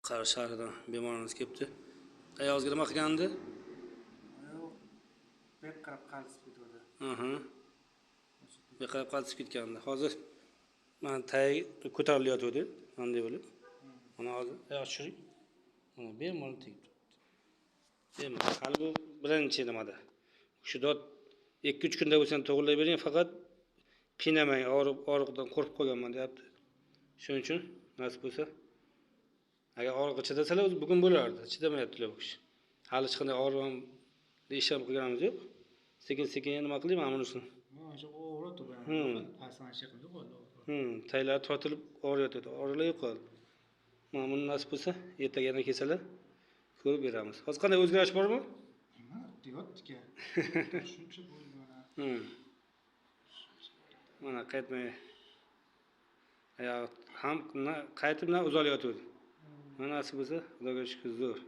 Qari shahridan bemorimiz kelibdi. Oyog'ingizga nima qilgandi? Yo'q, bek qarab qaltisib ketuvdi. Bu qarab qaltisib ketgandi. Hozir mana tagi ko'tarilayotgandi, bunday bo'lib. Mana hozir oyoq tushiring. Mana bemalol tegib turibdi. Bemalol. Hali bu birinchi nimada. Shu dod 2-3 kunda bo'lsa ham to'g'irlab bering, faqat qiynamang, og'riq og'riqdan qo'rqib qolganman deyapti. Shuning uchun nasib bo'lsa, agar og'riqqa chidasalar, o'zi bugun bo'lardi. Chidamayaptilar bu kishi. Hali hech qanday og'riq ham ish ham qilganimiz yo'q. Sekin-sekin nima qilayman mana bunisini. Mana shu og'riyapti bu. Pastdan chiqib yo'qoldi. Taylari tortilib og'riyotadi. Og'riqlar yo'qoldi. Mana buni nasib bo'lsa, ertaga yana kelsalar ko'rib beramiz. Hozir qanday o'zgarish bormi? Nima deyapti-ki? Shuncha bo'ldi mana. Mana qaytmay oyog'i ham qaytib na uzalayotgandi. Mana nasib bo'lsa, Xudoga shukur, zo'r.